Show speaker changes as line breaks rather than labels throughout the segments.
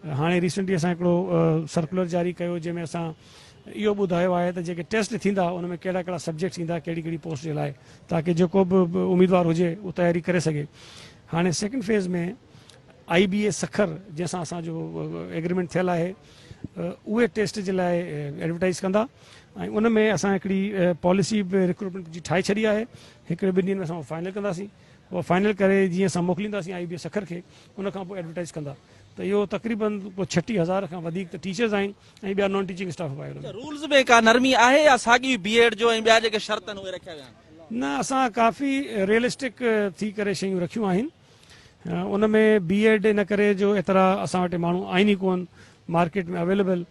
هاڻي ريسنٽلي اسان هڪڙو سرڪولر جاري ڪيو جنهن ۾ اسان اهو ٻڌايو آهي ته جيڪي ٽيسٽ ٿيندا ان ۾ ڪهڙا ڪهڙا سبجيڪٽس ايندا ڪهڙي ڪهڙي پوسٽ جي لاء تاڪه جيڪو به اميدوار هجي اهو تياري ڪري سگهي. هاڻي second phase ۾ I B A Sukkur جنهن سان اسان جو ايگريمينٽ ٿيل آهي اهي ٽيسٽ جي لاء ايڊورٽائز ڪندا ۽ ان ۾ اسان هڪڙي پاليسي به ريڪروٽمينٽ جي ٺاهي ڇڏي آهي هڪڙي ٻن ڏينهن ۾ اسان فائنل ڪنداسين اها فائنل ڪري جيئن اسان موڪلينداسين آئي بي اي سکر کي ان کان پوء ايڊورٽائز ڪندا ته اهو تقريبن ڪو 36 هزار کان وڌيڪ ته ٽيچرز آهن ۽ ٻيا نان ٽيچنگ اسٽاف به آهي ان ۾.
رولز ۾ ڪا نرمي آهي يا ساڳي بي ايڊ جو ۽ ٻيا جيڪي شرط آهن اهي رکيا ويا آهن؟
نه اسان ڪافي ريئلسٽڪ ٿي ڪري شيون رکيون آهن ان ۾ بي ايڊ ان ڪري جو ايترا اسان وٽ ماڻهو آهن ئي ڪون مارڪيٽ ۾ اويليبل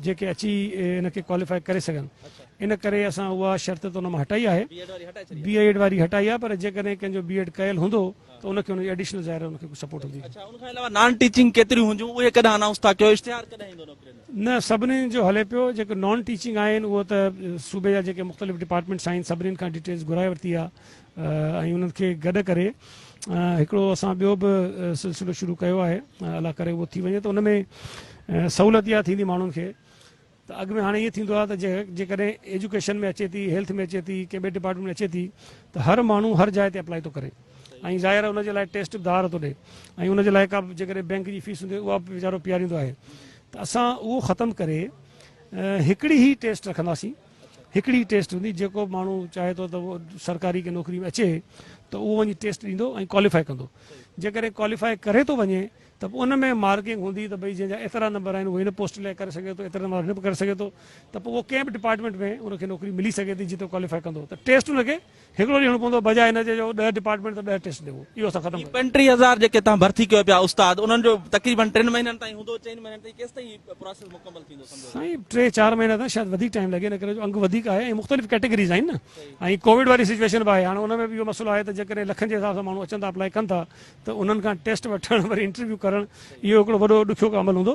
جيڪي اچي ان کي ڪواليفائي ڪري سگهن ان ڪري اسان اها شرط ته ان مان هٽائي آهي بي ايڊ واري هٽائي آهي پر جيڪڏهن ڪنهن جو بي ايڊ ڪيل هوندو ته ان کي ان جي ايڊيشنل ظاهر ان کي ڪجهه سپورٽ هوندي.
اڇا ان کان علاوه نان ٽيچنگ ڪيتريون هونديون اهي ڪڏهن انائونس ٿا ڪيو اشتهار ڪڏهن ايندو نوڪرين جو؟
نه سڀني جو هلي پيو جيڪي نان ٽيچنگ آهن اهو ته صوبي جا جيڪي مختلف ڊپارٽمينٽس آهن سڀني کان ڊيٽيلز گهرائي ورتي آهي ۽ انهن کي گڏ ڪري هڪڙو اسان ٻيو به سلسلو شروع ڪيو آهي الله ڪري اهو ٿي وڃي ته ان ۾ سهولت اها ٿيندي ماڻهن کي ته اڳ ۾ هاڻي ائين ٿيندو آهي ته جيڪڏهن ايجوڪيشن ۾ اچي ٿي هيلٿ ۾ اچي ٿي ڪنهن ٻئي ڊپارٽمينٽ ۾ اچي ٿي ته هر ماڻهو هر جاء تي اپلائي ٿو ڪري ۽ ظاهر آهي ان جي لاء ٽيسٽ به ڌار ٿو ڏي ۽ ان جي لاء ڪا به جيڪڏهن بينڪ جي فيس هوندي اها به ويچارو پياريندو آهي ته اسان اهو ختم ڪري هڪڙي ئي ٽيسٽ رکنداسين هڪڙي ئي ٽيسٽ هوندي جيڪو به ماڻهو چاهي ٿو ته اهو سرڪاري ڪنهن نوڪري ۾ اچي ته اهو وڃي ٽيسٽ ڏيندو ۽ ڪواليفائي ڪندو جيڪڏهن ڪواليفائي ڪري ٿو وڃي ته پوء ان ۾ مارڪنگ هوندي ته ڀئي جنهن جا ايترا نمبر آهن اهو هن پوسٽ لاء ڪري سگهي ٿو ايترا نمبر هن به ڪري سگهي ٿو ته پوء اهو ڪنهن به ڊپارٽمينٽ ۾ ان کي نوڪري ملي سگهي ٿي جتي ڪواليفائي ڪندو ته ٽيسٽ ان کي هڪڙو ڏيڻو پوندو بجاء ان جي جو 10 ڊپارٽمينٽ ته 10 ٽيسٽ ڏبو اهو اسان ختم
ڪيو. 35 هزار جيڪي توهان ڀرتي ڪيو پيا استاد انهن جو تقريبن ٽن مهينن تائين هوندو چئن مهينن تائين ڪيستائين هي پراسيس مڪمل ٿيندو سمجهو ٿا؟
سائين ٽي چار مهينا ته شايد وڌيڪ ٽائيم لڳي ان ڪري جو انگ وڌيڪ آهي ۽ مختلف ڪيٽيگريز آهن نه ۽ ڪووڊ واري سچويشن به آهي هاڻي ان ۾ به اهو مسئلو آهي ته جيڪڏهن لکن جي حساب سان ماڻهو اچن ٿا اپلائي ڪن ٿا ته انهن کان ٽيسٽ وٺڻ وري انٽرويو ڪرڻ اهو هڪڙو وڏو ڏکيو عمل هوندو.